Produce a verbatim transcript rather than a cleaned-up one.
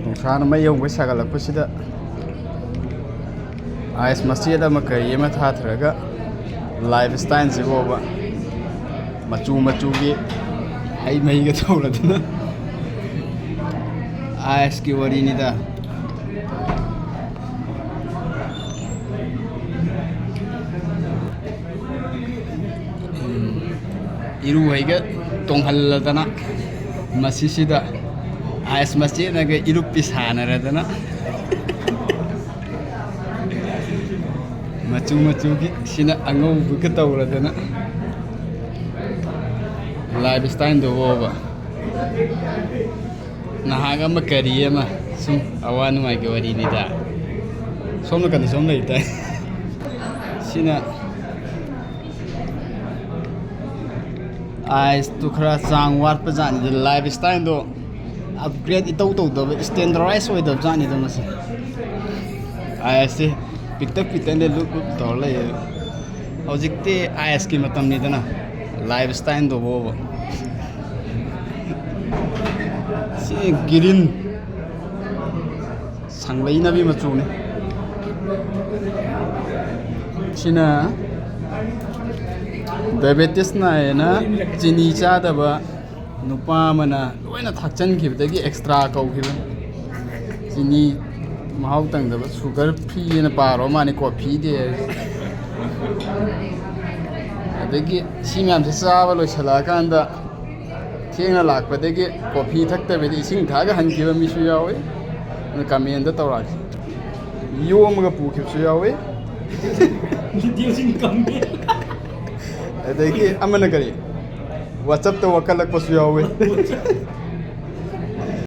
ꯅꯨꯡꯁꯥꯅ ꯃꯩ ꯍꯧꯈꯩ ꯁꯥꯒꯠꯂꯛꯄꯁꯤꯗ ꯑꯥꯏꯁ ꯃꯆꯦꯠ ꯑꯃ ꯀꯔꯤ ꯑꯃ ꯊꯥꯊꯔꯒ ꯂꯥꯏꯐ ꯁ꯭ꯇꯥꯏꯜꯁꯤꯐꯥꯎꯕ ꯃꯆꯨ ꯃꯆꯨꯒꯤ ꯍꯩ ꯃꯍꯤꯒ ꯇꯧꯔꯗꯅ ꯑꯥꯏꯁꯀꯤ ꯋꯥꯔꯤꯅꯤꯗ꯫ ꯏꯔꯨꯍꯩꯒ ꯇꯣꯡꯍꯜꯂꯗꯅ ꯃꯁꯤꯁꯤꯗ ꯑꯥꯏꯁ ꯃꯆꯦꯠꯅꯒ ꯏꯔꯨꯞꯄꯤ ꯁꯥꯟꯅꯔꯗꯅ ꯃꯆꯨ ꯃꯆꯨꯒꯤ ꯁꯤꯅ ꯑꯉꯧꯕꯒ ꯇꯧꯔꯗꯅ ꯂꯥꯏꯐ ꯁ꯭ꯇꯥꯏꯜꯗꯨꯕꯣꯕ꯫ ꯅꯍꯥꯛ ꯑꯃ ꯀꯔꯤ ꯑꯃ ꯁꯨꯝ ꯑꯋꯥ ꯅꯨꯡꯉꯥꯏꯒꯤ ꯋꯥꯔꯤꯅꯤꯗ꯫ ꯁꯣꯝ ꯅꯥꯀꯟꯗ ꯁꯣꯝ ꯂꯩꯇꯥꯏ꯫ ꯁꯤꯅ ꯑꯥꯏꯁꯇꯨ ꯈꯔ ꯆꯥꯡ ꯋꯥꯠꯄ ꯖꯥꯠꯅꯤꯗ꯫ ꯂꯥꯏꯐ ꯁ꯭ꯇꯥꯏꯜꯗꯣ ꯑꯞꯒ꯭ꯔꯦꯗ ꯏꯇꯧ ꯇꯧꯗꯕ, ꯁ꯭ꯇꯦꯟꯗꯔꯗꯥꯏꯁ ꯑꯣꯏꯗꯕ ꯖꯥꯠꯅꯤꯗ ꯃꯁꯤ꯫ ꯑꯥꯏꯁꯁꯦ ꯄꯤꯛꯇꯛ ꯄꯤꯛꯇꯛꯅꯦ ꯂꯨꯞ ꯂꯨꯞ ꯇꯧꯔ ꯂꯩꯌꯦ꯫ ꯍꯧꯖꯤꯛꯇꯤ ꯑꯥꯏꯁꯀꯤ ꯃꯇꯝꯅꯤꯗꯅ ꯂꯥꯏꯐ ꯁ꯭ꯇꯥꯏꯜꯗꯨꯕꯣꯕ꯫ ꯁꯤ ꯒ꯭ꯔꯤꯟ ꯁꯪꯂꯩꯅꯕꯤ ꯃꯆꯨꯅꯤ꯫ ꯁꯤꯅ ꯗꯥꯏꯕꯦꯇꯤꯁ ꯅꯥꯏꯌꯦꯅ ꯆꯤꯅꯤ ꯆꯥꯗꯕ ꯅꯨꯄꯥ ꯑꯃꯅ ꯂꯣꯏꯅ ꯊꯥꯛꯆꯟꯈꯤꯕꯗꯒꯤ ꯑꯦꯛꯁꯇ꯭ꯔꯥ ꯀꯧꯈꯤꯕꯅꯤ꯫ ꯆꯤꯅꯤ ꯃꯍꯥꯎ ꯇꯪꯗꯕ, ꯁꯨꯒꯔ ꯐ꯭ꯔꯤ ꯍꯥꯏꯅ ꯄꯥꯔꯣ ꯃꯥꯅꯤ, ꯀꯣꯐꯤꯗꯤ꯫ ꯑꯗꯒꯤ ꯁꯤ ꯃꯌꯥꯝꯁꯦ ꯆꯥꯕ ꯂꯣꯏꯁꯤꯜꯂꯛꯑꯀꯥꯟꯗ ꯊꯦꯡꯅ ꯂꯥꯛꯄꯗꯒꯤ ꯀꯣꯐꯤ ꯊꯛꯇꯕꯤꯗ ꯏꯁꯤꯡ ꯊꯛꯑꯒ ꯍꯟꯈꯤꯕ ꯃꯤꯁꯨ ꯌꯥꯎꯏ꯫ ꯑꯗꯨ ꯀꯃꯦꯟꯗ ꯇꯧꯔꯛꯑꯒꯦ꯫ ꯌꯣꯝꯃꯒ ꯄꯨꯈꯤꯕꯁꯨ ꯌꯥꯎꯏ꯫ ꯑꯗꯒꯤ ꯑꯃꯅ ꯀꯔꯤ? WhatsApp-ꯇ ꯋꯥꯀꯠꯂꯛꯄꯁꯨ ꯌꯥꯎꯏ꯫